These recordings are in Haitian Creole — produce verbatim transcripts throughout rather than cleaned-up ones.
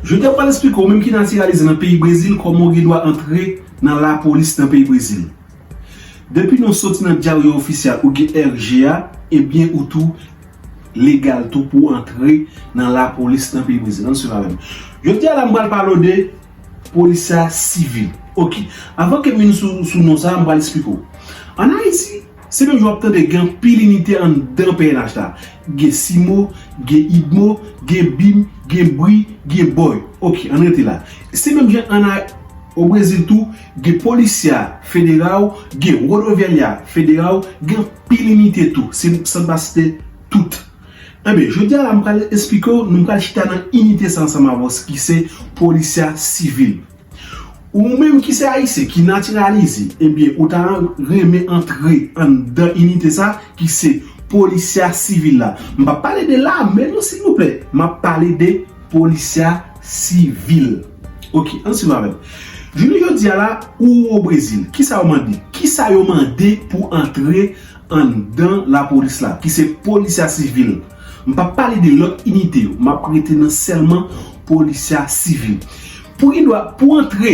Jodi a m pral esplike w menm ki natiralize nan peyi Brezil kòman w gen dwa antre nan lapolis nan peyi Brezil. Depi nou soti nan dyarye ofisyal ou gen R G a, ebyen ou tou legal tou pou antre nan lapolis nan peyi Brezil. Ann swiv avè m. Jodi a la m pral pale w de polisya sivil. Ok. Avan ke m vin sou, sou non sa, m pral esplike w. Ann Ayiti, se menm jan w ap tande gen anpil inite anndan P N H la. Gen Simo, gen Idmo, gen Bim, gen Bri, gen Boy. Ok, ann rete la. Se menm jan ann o Brezil tou, gen polisya federal, gen rodoviaria federal, gen anpil inite tou. Se san pa site tout. Enben, jodi a la, m pral esplike w, nou pral chita nan inite sa ansanm avè w ki se polisya sivil. Ou menm ki se ayisyen, ki natiralize, ebyen, ou ta renmen antre anndan inite sa ki se polisya sivil la. M p ap pale de lame non, silvouplè. M ap pale de polisya sivil. Ok, ann swiv avè m. Jounen jodi a la, ou o Brezil, kisa yo mande? Kisa yo mande pou antre anndan lapolis la, ki se polisya sivil? M p ap pale de lòt inite yo, m ap rete nan sèlman polisya sivil. Pou gen dwa, pou antre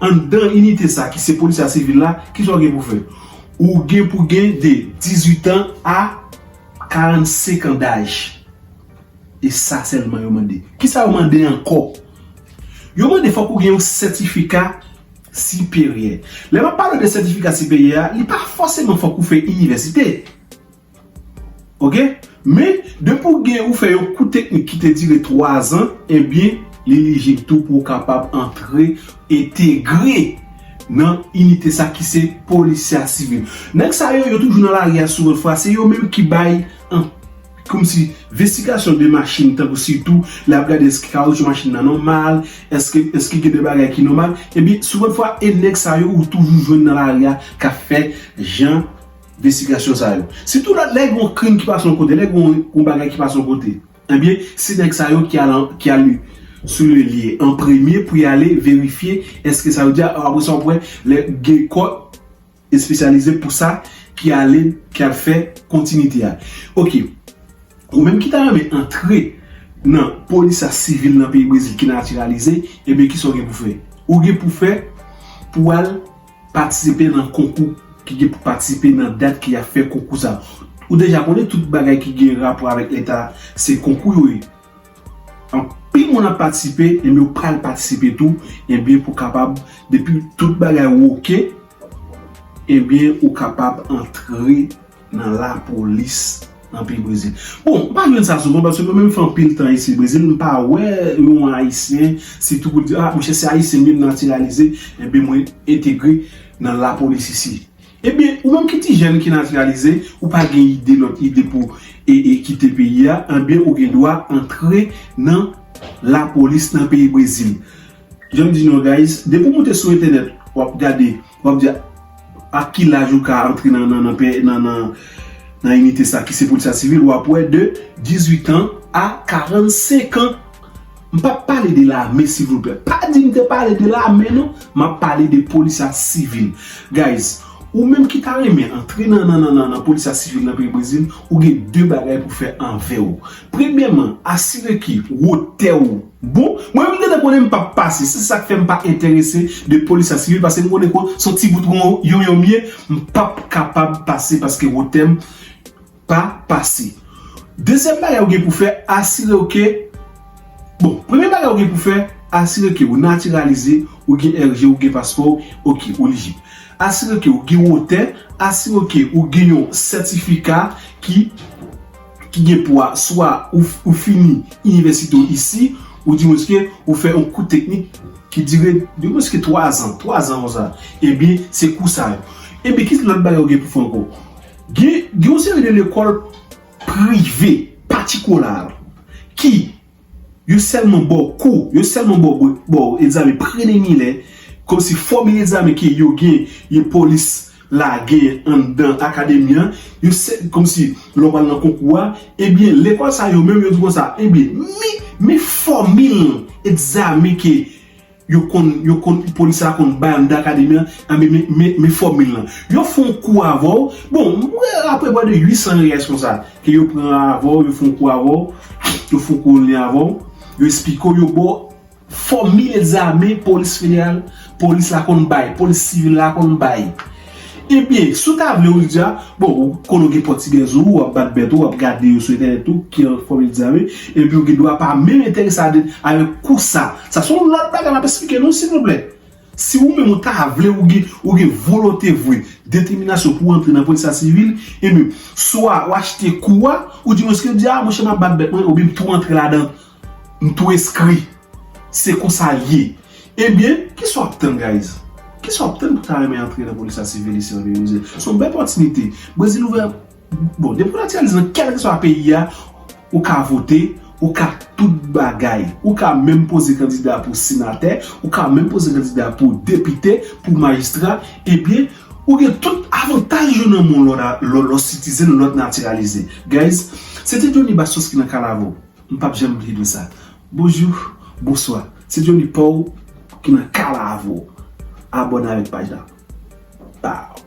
anndan inite sa, ki se polisya sivil la, kisa w gen pou fè? Ou gen pou gen de dizuit an a karannsenk an daj. E sa sèlman yo mande. Kisa yo mande ankò? Yo mande fòk ou gen yon sètifika siperyè. Lè m ap pale de sètifika siperyè a, li pa fòseman fòk ou fè inivèsite. Ok? Men, depi w gen, ou fè yon kou teknik ki te dire twazan, ebyen, li elijib tou pou w kapab antre, entegre nan inite sa ki se polisya sivil. Nèg sa yo, yo toujou nan lari a souvan fwa, se yo menm ki bay an, kòmsi, envestigasyon de machin, tankou sitou, lè y ap gade èske kawoutchou machin nan nòmal, èske, èske gen de bagay ki nòmal. Ebyen, souvan fwa, e nèg sa yo ou toujou jwenn nan lari a k ap fè jan envestigasyon sa yo. Sitou lè, lè gen yon krim ki pase yon kote, lè gen yon, yon bagay ki pase yon kote, ebyen, se nèg sa yo ki al, ki al sou le lye an premye pou y ale verifye èske sa yo di a, apre sa w ap wè lè gen kò espesyalize pou sa ki ale, ki al fè kontinite a. Ok. Ou menm ki ta renmen antre nan polisya sivil nan peyi Brezil ki natiralize, ebyen, kisa w gen pou fè? Ou gen pou fè pou al patisipe nan konkou ki gen pou patisipe nan dat ki ap fè konkou sa. Ou deja konnen tout bagay ki gen rapò avèk leta, se konkou yo ye. Anpil moun ap patisipe, ebyen, ou pral patisipe tou, ebyen, pou kapab, depi tout bagay oke, ebyen, ou kapab antre nan lapolis nan peyi Brezil. Bon, m pa jwenn sa souvan, paske mwen menm fè anpil tan isi Brezil, m pa wè yon ayisyen, sitou pou di, a, monchè, se ayisyen m ye, m natiralize, ebyen, mwen entegre nan lapolis isi. Ebyen, ou menm ki ti jèn ki natiralize, ou pa gen ide, lòt ide pou e, e kite peyi a, ebyen, ou gen dwa antre nan lapolis nan peyi Brezil. Jan m di nou, guys, depi w moute sou entènèt, w ap gade, w ap di, a ki laj ou ka antre nan, nan, nan, pe- nan, nan, nan inite sa ki se polisya sivil, w ap wè de dizuit an a karannsenk an. M p ap pale de lame, silvouplè. Pa di m te pale de lame, non. M ap pale de polisya sivil. Guys, ou menm ki ta renmen antre nan, nan, nan, nan, nan polisya sivil nan peyi Brezil, ou gen de bagay pou fè anvè w. Premyèman, asire ke wotè w bon. Mwen menm, m gentan konnen m p ap pase. Se sa k fè m pa enterese de polisya sivil, paske m konnen ke se yon ti bout yon, yon, yon m ye, m p ap kapab pase paske wotè m pa pase. Dezyèm bagay ou gen pou fè, asire w ke, bon, premye bagay ou gen pou fè, asire ke ou natiralize, ou gen R G, ou gen paspò, ok, ou elijib. Asire ke ou gen wotè, asire ke ou gen yon sètifika ki, ki gen pou a, swa ou, ou fini inivèsite w isi, ou di mwen ke ou fè yon kou teknik ki dire di mwen ke twa zan, twa zan konsa. Ebyen, se kou sa yo. Ebyen, ki lòt bagay ou gen pou fè ankò? Gen, gen yon seri de lekòl prive, patikolal, ki yo sèlman ba w kou, yo sèlman ba w, ba w egzamen preliminè, kòmsi fòmil egzamen ke yo gen, yo polis la gen anndan akademi an, yo sè, kòmsi lè w pral nan konkou a, ebyen, lekòl sa yo menm, yo di konsa, ebyen, men, men fòmil egzamen ke yo konn, yo konn, polis la konn bay anndan akademi an, anben, men, men, men fòmil lan. Yo fè yon kou avè w. Bon, mwen, apre pwa de uit san reyès konsa, ke yo pran avè w, yo fè yon kou avè w, yo fè yon kou avè w, yo esplike w, yo ba w Fòmil zame polis federal, polis la konn bay, polis sivil la konn bay. Ebyen, si w ta vle, ou di a, bon, ou konnen w gen pòtigèz ou, w ap bat bèt ou, w ap gade yo sou entènèt ou, ki an fòmil zame, epi ou gen dwa pa menm enterese avèk kou sa. Sa se yon lòt bagay m ap esplike nou, silvouplè. Si ou menm ou ta vle, ou gen, ou gen volonte vre, detèminasyon pou w antre nan polis la sivil, ebyen, swa w achte kou a, ou di, mwen, se di a, monchè, m ap bat bèt mwen, oubyen m tou antre ladan, m tou enskri. Se konsa l ye. Ebyen, kisa w ap tann, guys? Kisa w ap tann pou ta renmen antre nan polis la sivil isi an peyi Brezil? Se yon bèl opòtinite. Brezil ouvè, bon, depi w natiralize nan kèlkeswa peyi a, ou ka vote, ou ka tout bagay. Ou ka menm poze kandida pou senatè, ou ka menm poze kandida pou depite, pou majistra. Ebyen, ou gen tout avantaj yo nan men w lè w na-, lè w, lè w sitizen, lè w natiralize. Guys, se te Johnny Bastos ki nan Kalavo. M p ap janm bliye de sa. Bonjou, bonswa. Se Johnny Paw ki nan Kalavo. Abòne avèk paj la. Pow!